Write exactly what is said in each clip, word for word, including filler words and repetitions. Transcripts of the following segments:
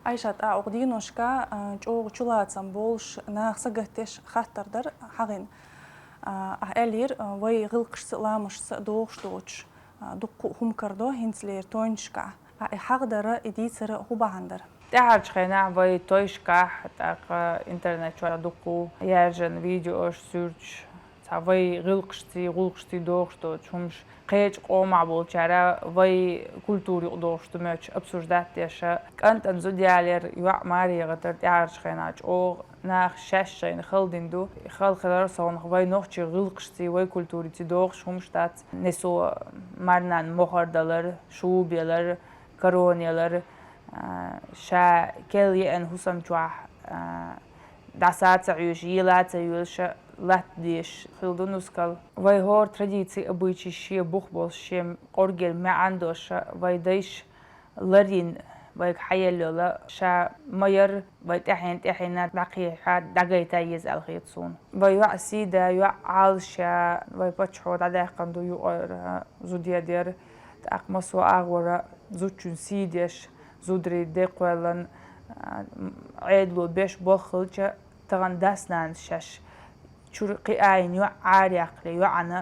Айшат, а, укх деношка, а, чӀоагӀа чулацам болуш, наха сагатдеш хаттар дара хьахийна. А, ахь аьллера, а, вай гӀиллакхашца а, ламашца а догӀуш доцуш, а, дуккха а хӀума карадо хӀинцалера тойнашкахь. А, и хьахадар а, и дийцар а хӀун бахьана дара? ТӀаьхьарчу хенахь вай тойшкахь, тӀаккха интернет чохь дуккха а яьржина видеош, суьрташ, цхьа вай гӀиллакхашций, гӀуллакхашций догӀуш доцу хӀумаш, кхечу къомахь болчара вай культура юкъа догӀуш ду моьттуш обсуждать деш, кӀантана зуда ялар, йоӀ маре гӀатар тӀаьхьарчу хенахь чӀогӀа наха шаьш шайна хала дина ду. Хала хилар совнах вай нохчийн гӀиллакхашций, вай культураций догӀуш хӀумаш дац. Несо марнанна мохар далар, шуба ялар, корона ялар, а, ша кел еана хӀусам чохь, а, дӀаса а ца хьоьжуш, ела а ца йоьлуш, латта дезаш хилла ду нускал. Вай хӀора традиций, обычай шен бух болуш, шен къоргера маьӀна долуш, вай дайша ларйина вайга хьаелла йолу ша ма яра, вай тӀаьхьенна-тӀаьхьенна дӀакхехьа, дӀагайта еза аьлла хета суна. Вай йоӀ сий да, йоӀ Ӏалашъяь, вай паччахьо дӀадаьккхина ду юкъара зуда яр. ТӀаккха массо а агӀора зудчун сий деш, зударий де кхоьллина, а, Ӏедало беш болх хилча, тахана дас-нанас шаьш чуьра кхиайна йоӀ Ӏараяьккхале, йоӀана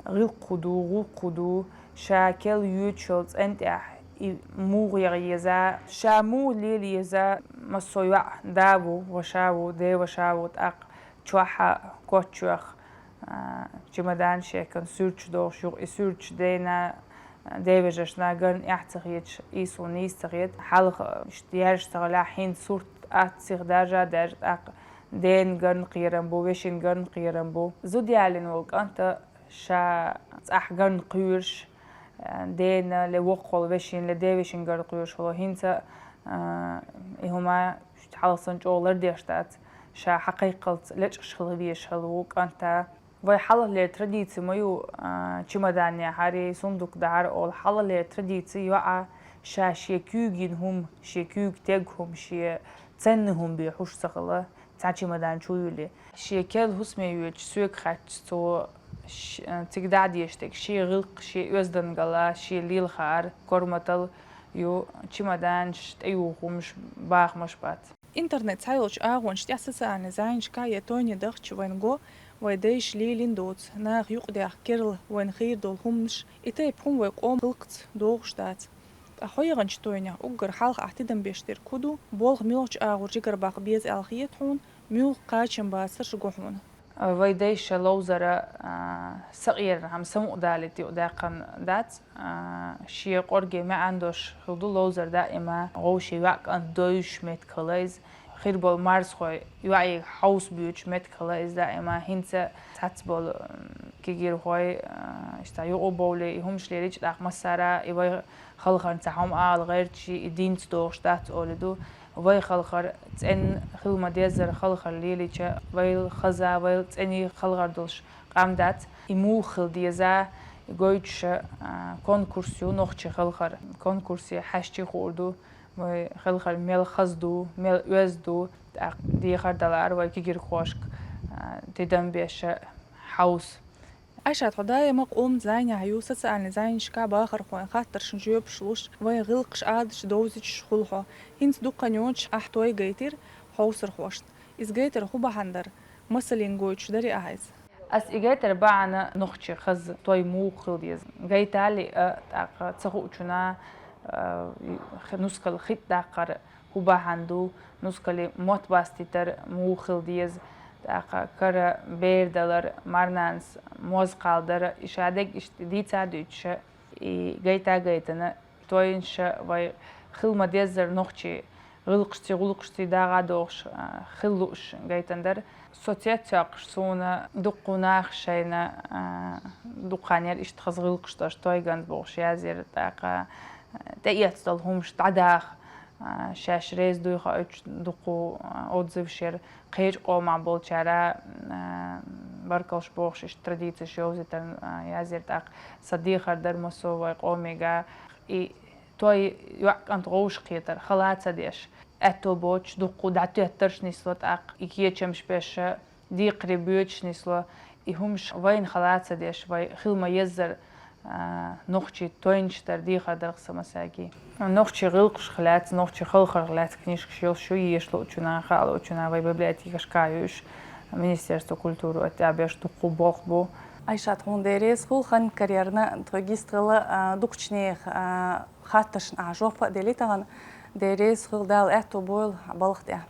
гӀиллакх хӀун ду, гӀуллакх хӀун ду, ша кел йоьдуш йолу цӀен тӀехь и муха яха еза, ша муха лела еза, массо а йоӀ да ву, ваша ву, ден ваша ву, тӀаккха чохь а, коч чохь а, а, чемоданаш яьккхина, суьрташ дохуш юха, и суьрташ дена, ден вежаршна гарна эхь ца хеташ, и суна нийса ца хета. Хьалха иштта яьржа ца хилахь, хӀинца сурт атта сиха даржа а даьржа, тӀаккха дена гарна кхерам бу, вешин гарна кхерам бу. Зуда ялийна волу кӀант а ша цӀахь гарна кхоьруш, а, дена ле воккхалла вешин, ле ден вешин гарна кхоьруш волу. ХӀинца, а, и хӀума хьалха санна чӀогӀа лардеш дац, ша хьакхайкхалц лечкъаш хила везаш хила ву кӀант а. Вай хьалхалера традици ма ю, а, чемодан яхьари, сундук дахьар олу. Хьалхалера традици йоӀа ша шен куьйга йина хӀума, шен куьйга тегна хӀума, шен ценна хӀума бен хьуш ца хила, цхьа чемодан чу юьллий. Шен кел хӀусаме йоьдуш соьга хаьттича, цо ш-, а, цига дӀа а дезаш дерг шен гӀиллакх, шен оьздангалла, шен лелахаар, корматалла ю, чемоданаш, тӀеюху хӀумаш, бахамаш бац. Интернет цхьайолчу агӀонаш тӀехь социальни зӀенашкахь я тойне дахча вайна го, вай дайша лелийна доцу, наха юкъадаьхна керла вайна хийра долу хӀуманаш, и тайпа хӀума вай къоман гӀиллакхца догӀуш дац. Ткъа хьо яханчу тойнех уггар хьалха ахь тидам беш дерг хӀун ду, болх муьлхачу агӀор жигара баккха беза аьлла хета хьуна, муьлха кхачам бацарш го хьуна? Вай дайша ловзара, а, сакъеран хӀума самукъадалийта юкъадаьккхина дац. А, шен къорге маьӀна долуш хила ду ловзар даима, вовшийн йоӀ кӀант дойзуш меттиг хила иза. Хир болу марзхой йоӀе хьовса боьдуш меттиг хила иза даима. ХӀинца цхьацца болу, м, кегийрхой, а, иштта юкъа бовлий, и хӀумаш лелийча, тӀаккха массара и вай халхарна цхьа хӀума ала гӀерташ, и динца догӀуш дац олий ду. Вай халхар цӀенна хила ма-деззара халхар лелийча, вайл хаза, вайл цӀенийн халхар долуш къам дац. И муха хила деза, и гойтуш, а, конкурс ю нохчийн халхар. Конкурсе хьаьжча хуур ду, вай халхар мел хаза ду, мел оьзда ду, тӀаккха дехар далар вай кегийрхошка, а, тидам беш хьовса. Айшат, хьо даима къоман зӀенехь ю, социальни зӀенашкахь бахархойн хаттаршна жоьпаш луш, вайн гӀиллакхаш, Ӏадаташ довзуьйтуш хуьлу хьо. ХӀинца дуккха а йоцуш ахь той гайтира хьовсархошна. Иза гайтар хӀун бахьана дара? Масаллин гойтуш дарий ахь иза? Ас и гайтар бахьана нохчийн хаза той муха хила деза. Гайтале а, тӀаккха ца хуучунна, а, нускал хи тӀедаккхар хӀун бахьана ду, нускале мотт бастийтар муха хила деза, тӀаккха кара бер далар, марнанас моз кхалдар, и шадерг иштта дийца а дуьйцуш, и гайта а гайтина, тойнаш вай хила ма-деззара нохчийн гӀиллакхашций, гӀуллакхашций дагӀа а дохуш, а, хила лууш гайтина дара. Со цецйоккхуш суна дуккха нах шайна, а, дукха хан яра иштта хаза гӀиллакхаш долуш той ганз бохуш язйира, тӀаккха, а, тӀеэцна долу хӀумаш дӀадаха, а, шаьш реза дуй хоуьйтуш дуккха, а, отзываш яра, кхечу къомах болчара, а, баркаллаш бохуш иштта традицеш йовзийтарна, а, язйира, тӀаккха сан дехар дара массо а вай къомега. И той йоӀ-кӀант гӀовшахкхетар хала ца деш, аьтто боцуш дуккха дӀатеттарш нисло, тӀаккха и кечамаш беш, декхаре боьдуш нисло, и хӀумаш вайна хала ца деш, вай хила ма-еззара А, нохчий тойнаш дар дехар дарх са масаги. Нохчий гӀиллакхашха лаьца, нохчий халхарх лаьца книжкаш йолаш ю, еш луучунна, хаа луучунна вай библиотекашка ю уж, Министерство культуры оттябеш дукха болх бу. Айшат, хьона Дела реза хула, ханна карьерна тхоьга йистхила, а, дукхача наьха, а, хаттарашна а жоп а делла тахан. Дела реза хула, Дала аьттув бойла балха тӀа.